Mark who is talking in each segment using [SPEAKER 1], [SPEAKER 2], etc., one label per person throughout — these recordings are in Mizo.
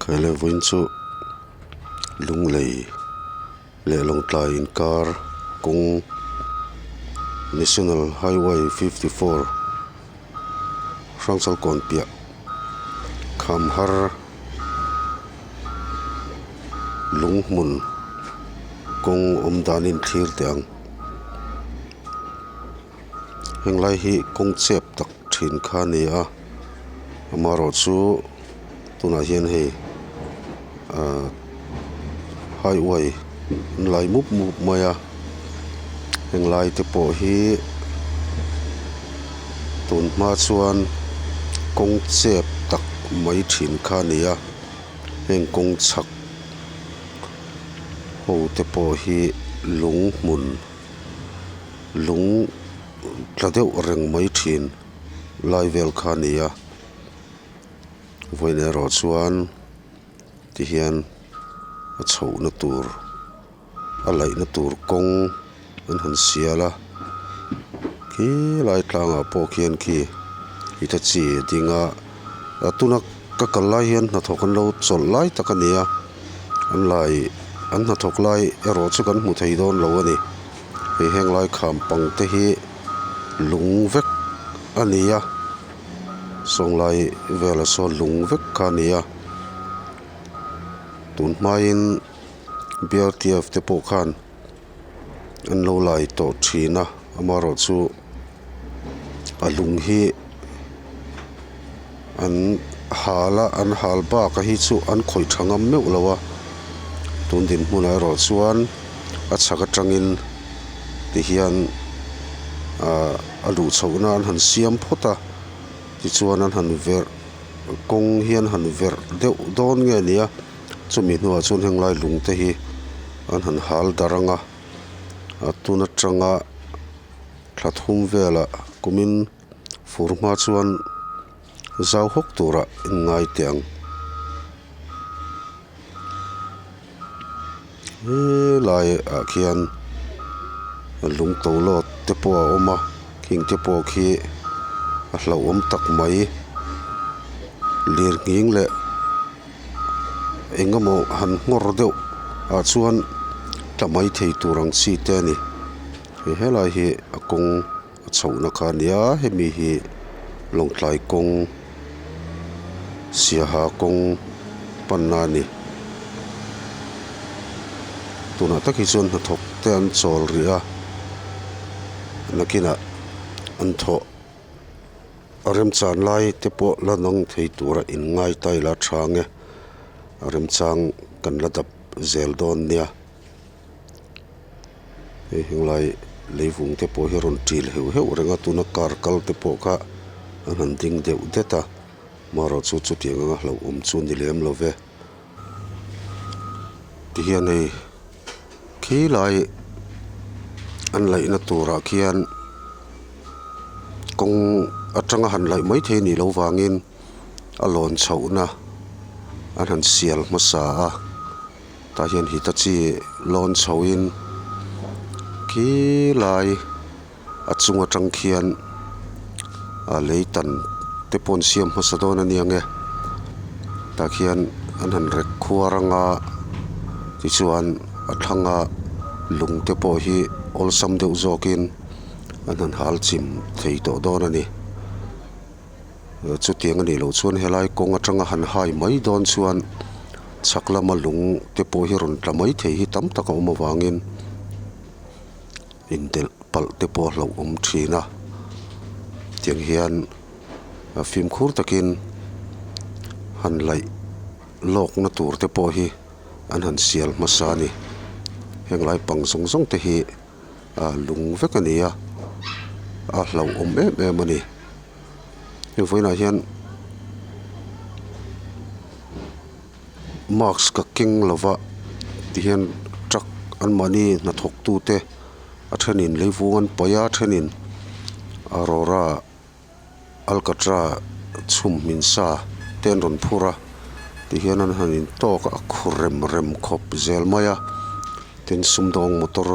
[SPEAKER 1] Khaile vawiin chu lunglei leh lawngtlai inkar kawng national highway 54 Hrangchal kawn piah kham har lung hmun kawng awm danin thlir teh ang. Heng lai hi kawng chep tak thin kha a ni a amaherawh chu tunah hian hei ahh highway an lai mup mup mai a heng lai te pawh hi tun hma chuan kawng chep tak mai thin kha a ni a heng kawng chhak ho te pawh hi lung hmun. Lung tla deuh reng mai thin lai vel kha a ni a vawiin erawh chuan tihian a chhohna tur a laihna tur kawng an han sial a khi lai tlangah pawh khian khi hitachi a ding a a tuna ka kal lai hian hnathawk an lo chawlh lai tak a ni a an lai an hnathawk lai erawh chu kan hmu thei dawn lo a ni hei heng lai kham pang te hi lung vek a ni a sawng lai velah sawn lung vek kha a ni a tun hmain b r t f te pawh khan an lo lai tawh thin a amaherawh chu a lung hi an hal a an hal bak a hi chu an khawih tha ngam meuh lo a tun dinhmunah erawh chuan a chhak atangin tihian ahh a luh chhoh na an han siam phawt a tichuan an han verh kawng hi an han verh deuh dawn nge ni a chumi hnuah chuan heng lai lung te hi an han hal darh ang a a tun atanga thla thum velah kumin fur hma chuan zau hawk turah inngai teh ang helai ah khian lung to lawt te pawh a awm a khing te pawh khi a hlauhawm tak mai lirnghing leh. Eng emaw han nghawr deuh ah chuan tla mai thei tur ang chi te a ni hei helai hi a kawng a chhohna kha a nia hemi hi lawngtlai kawng siaha kawng panna a ni tunah tak hi chuan hnathawk te an chawl rih a nakinah an thawh. A remchang lai te pawh la nang thei tura inngai ta ila tha ang e a remchang kan la dap zel dawn nia hei henglai leivung te pawh hi a rawn ṭil heuh heuh reng a tuna car kal te pawh kha an han ding deuh det a marawh chu chutiang anga hlauhawm chu ni lem lo ve tihian hei khilai an laihna turah khian kawng atanga han laih mai thei anih loh vangin a lawn chhohna an han sial hmasa a tah hian hitachi lawn chhoin khilai. A chung atang khian a lei tan te pawh an siam hmasa dawn a nia nge tah khian an han rek khuar anga tichuan a thlanga lung te pawh hi awlsam deuh zawkin an han hal chim thei tawh dawn a ni chutiang a nih loh chuan helai kawng atanga han hai mai dawn chuan chhak lama lung te pawh hi rawn tla mai thei hi tam tak a awm avangin. Indelh palh te pawh a hlauhawm thin a tiang hian fimkhur takin han laih lawkna tur te pawh hi an han sial hmasa a ni heng lai pang zawng zawng te hi a lung vek a ni a a hlauhawm em em a ni heng vawiinah hian mask ka keng lova tihian truck anmahni hnathawk tute a thenin leivung an paih a a thenin aurora alkatra chhum hmin sa te an rawn phur a tihian an han in tawk a a khu rem rem khawp zel mai a tin sumdawng motor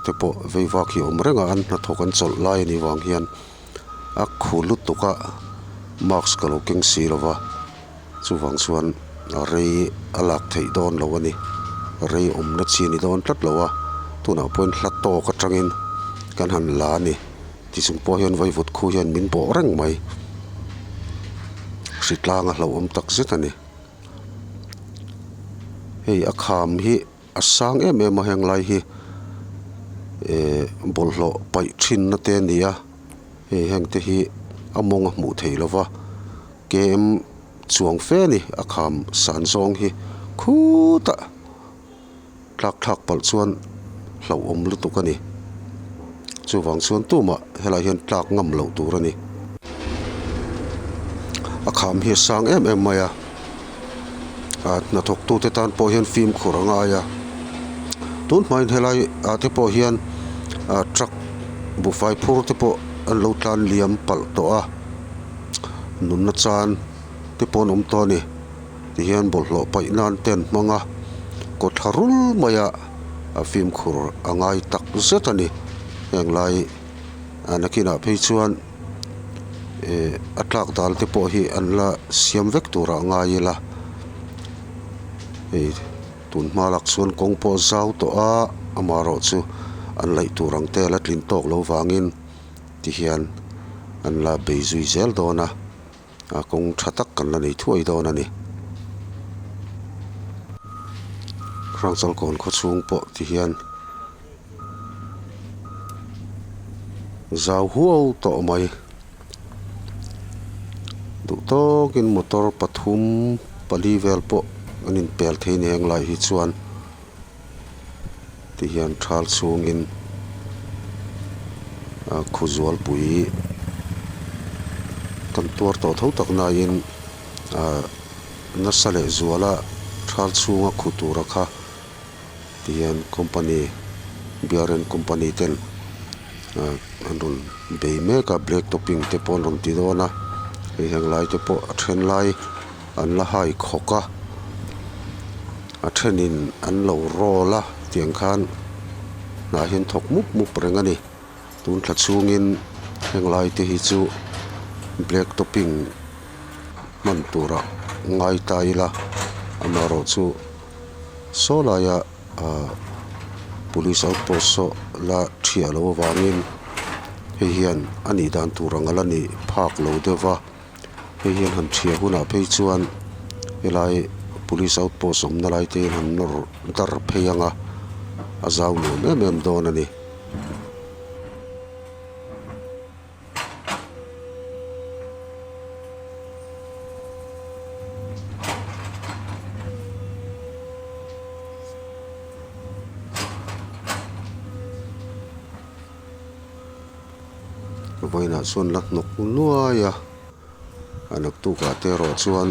[SPEAKER 1] te pawh vei vak hi a awm reng a an hnathawk an chawlh lai a nih vang hian a khu lutuk a mask ka lo keng si lova. Chuvang chuan A rei a lak theih dawn lo a ni. Rei awmna chi a ni dawn tlat lo a, tunah pawhin hla tawk atangin kan han la a ni. Tichung pawh hian vaivut khu hian min bawh reng mai. Hritlang a hlauhawm tak zet a ni. Hei a kham hi a sang em em a heng lai hi ehh bawlhhlawh paih thinna te a ni a, hei heng te hi a mawng a hmuh theih lo va kem chuang fe a ni a kham san zawng hi khutah tlak thlak palh chuan hlauhawm lutuk a ni chuvang chuan tumah helai hian tlak ngam loh tur a ni a kham hi a sang em em mai a ah hnathawk tute tan pawh hian fimkhur a ngai a tun hmain helai ah te pawh hian ah truck buhfai phur te pawh an lo tlan liam palh tawh a nunna chan te pawh an awm tawh a ni. Tihian bawlhhlawh paih nan te an hmang a, kawthla rul maia a fimkhur a ngai tak zet a ni. Heng lai a nakinah phei chuan eh a tlak dal te pawh hi an la siam vek turah a ngai ila. Hei tun hma lak chuan kawng pawh a zau tawh a, amaherawhchu an laih tur ang te a la tlin tawk lo vangin tihian an la bei zui zel dawn a. A kawng tha tak kan la nei thuai dawn a ni. Hrangchalkawn khawchhung pawh ti hian zau huau tawh mai. Duh tawkin motor pathum pali vel pawh an inpel thei ni heng lai hi chuan. Ti hian thal chhungin a khuzualpui kan tuar tawh tho tak nain ah nasa leh zuala thal chhunga khu tura kha ti hian company BRN company ten ah an rawn bei mek a black topping te pawh an rawn ti dawn a hei heng lai te pawh a then lai an la hai khawk a. A thenin an lo roll a tiang khan hnah hian thawk mup mup reng a ni tun thla chhungin heng lai te hi chu black topping hman turah ngai ta ila amaherawh chu saw laia ah police outpost saw la thiah loh avangin hei hian a nih dan tur ang a la nih phak lo deuh va. Hei hian han thiah hunah phei chuan helai police outpost awmna lai te hian han nawr dar phei ang a a zau nuam em em dawn a ni. Vawiinah chuan la hnawk nuai a a naktukah te erawh chuan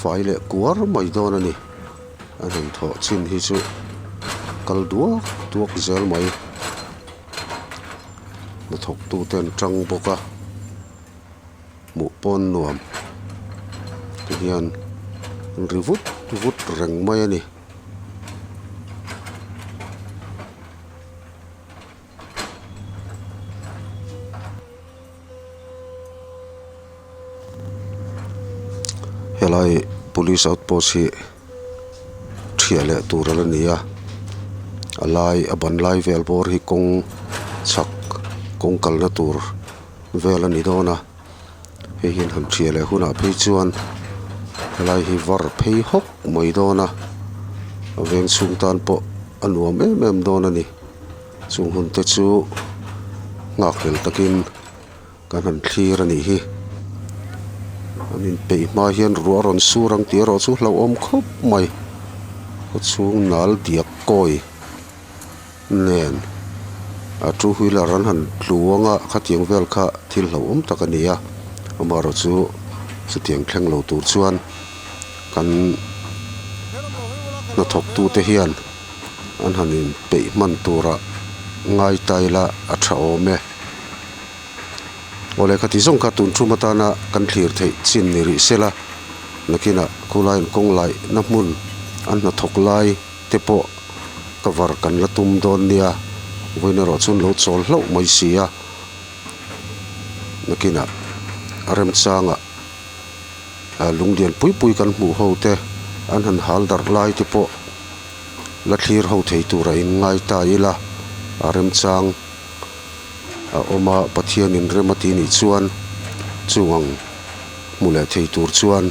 [SPEAKER 1] fai leh kuar mai dawn a ni a rawn thawh chin hi chu kal duak duak zel mai hnathawk tute an tang bawk a hmuh pawn nuam tihian an ri vut vut reng mai a ni. Helai police outpost hi thiah leh tur a la ni a a lai a ban lai vel bawr hi kawng chhak kawng kalna tur vel a ni dawn a hei hian han thiah leh hunah phei chuan helai hi var phei hawk mai dawn a a veng chhung tan pawh a nuam em em dawn a ni. Chung hun te chu nghakhlel takin kan han thlir a nih hi. An inpeih hma hian ruah a rawn sur ang tih erawh chu hlauhawm khawp mai. Khawchhung nal diak kawi nen a two wheeler an han tlu ang a khatiang vel kha thil hlauhawm tak a ni a amaherawh chu chutiang thleng lo tur chuan kan hnathawk tute hian. An han inpeih hman turah ngai ta ila a tha awm e. Awle khati zawng kha tun thum atana kan thlir theih chin ni rih se la, nakinah khulaiin kawng laihna hmun an hnathawk lai te pawh cover kan la tum dawn nia, vawiin erawh chuan lo chawl hlauh mai si a, nakinah a remchangah. Lung lian pui pui kan hmuh ho te an han hal darh lai te pawh la thlir ho thei tura in ngai ta ila a remchang a awm a Pathianin rem a tih nih chuan chung ang hmu leh thei tur chuan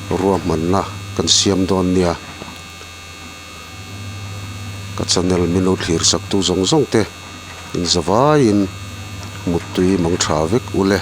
[SPEAKER 1] ruahmanna kan siam dawn nia. Ka channel min lo thlir sak tu zawng zawng te in zavaiin muttui mang tha vek ule.